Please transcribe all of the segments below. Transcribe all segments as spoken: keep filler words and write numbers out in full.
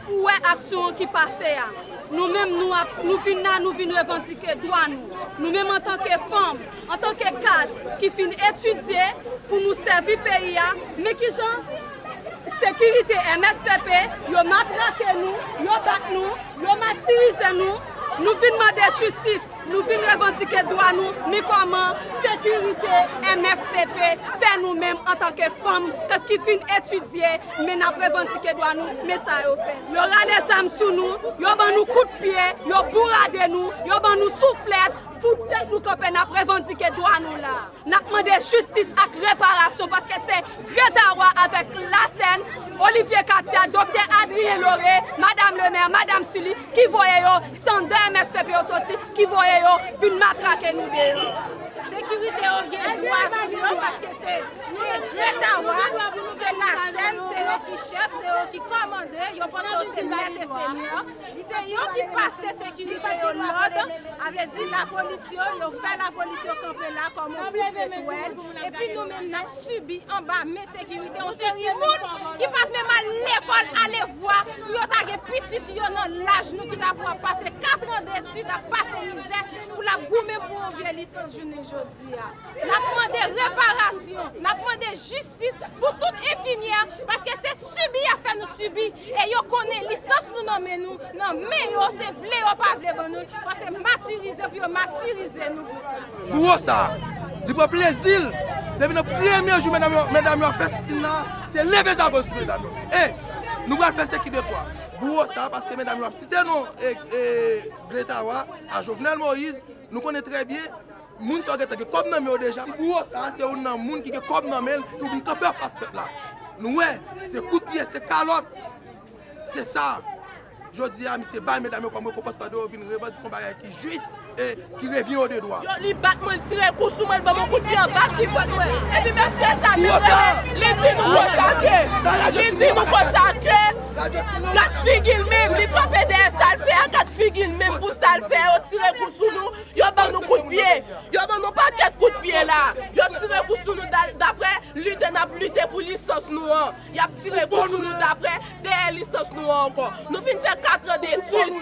Ou wè aksyon an ki pase a. Nou menm, nou ap, nou vin la, nou vin revandike dwa nou. Nou menm, antanke fanm, antanke kad ki fin etidye pou nou sèvi peyi a, men kijan sekirite M S P P, yo matrake nou, yo bat nou, yo matirize nou. Nou vin mande jistis, nou vin revandike dwa nou, men kòman sekirite M S P P fè nou menm antanke fanm k-, ki fin etidye, men n ap revandike dwa nou, men sa yo fè. Yo rale zam sou nou, yo ban nou kout pye, yo bourade nou, yo ban nou souflèt, poutèt nou kanpe n ap revandike dwa nou la. N ap mande jistis ak reparasyon, paske se Gretawa avèk Lasèn, Olivier Katia, Doktè Adrien Lauré, Madam Lemè, Madam Sully ki voye yo, se anndan M S P P yo soti, ki voye yo vin matrake nou deyò. Sekirite yo gen dwa sou yo, paske se, se Gretawa, se Lasèn, se yo ki chèf, se yo ki kòmande, yo panse yo se mèt e senyè. Se yo ki pase sekirite yo lòd, a vle di lapolis yo, yo fè lapolis yo kanpe la kòm yon gwoup etwèl, epi nou menm n ap sibi anba men sekirite, yon seri moun ki pa t menm al lekòl, ale vwa, pou yo ta gen pitit yo nan laj nou ki ta pou ap pase katran detid, ap pase mizè, pou l ap goumen pou yon vye lisans jounen jodi a. N ap mande reparasyon, n ap mande jistis pou tout enfimyè, paske se sibi y ap fè nou sibi, e yo konnen lisans nou nan men nou, nan men yo, se vle yo pa vle ban nou l, fò se matirize pou yo matirize nou pou sa. Bouwo sa, li pran plezi l, depi nan premye jou medam yo, medam yo ap fè sitin nan, se leve zago sou medam yo. E nou pral fè se ki de twa. Bouwo sa, paske medam yo ap site non, e, e, Gretawa, a Jovenel Moïse, nou konnen trè byen, moun sa yo gentan gen kòb nan men yo deja. Ti bouwo sa a, se youn nan moun ki gen kòb nan men l, ki vin kanpe anfas pèp la. Nou wè, se kout pye, se kalòt. Se sa. Jodi a, misye bay medam yo kòm rekonpans pandan yo vin revandike yon bagay ki jis e ki revyen yo de dwa. Yo, li bat mwen, tire kou sou mwen, li ban mwen kout pye anba ti vant mwen. Epi mesye sa menm rele, li di nou konsa ke. Li di nou konsa ke. Gad figi l menm, li kanpe dèyè sa l fè a, gad figi l menm pou sa l fè, yo tire kou sou nou. Yo ban nou kout pye. Yo ban nou pakèt kout pye la. Yo tire kou sou nou da-, daprè lite n ap lite pou lisans nou an. Y ap tire kou sou nou daprè dèyè lisans nou an ankò. Nou fin fè katran detid.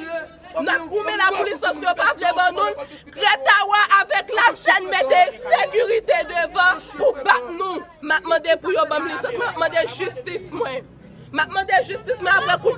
N ap goumen la pou lisans nou, yo pa vle ban nou l. Gretawa avèk Lasèn mete sekirite devan pou bat nou. M ap mande pou yo ban m lisans mwen, m ap mande jistis mwen. M ap mande jistis mwen apre kout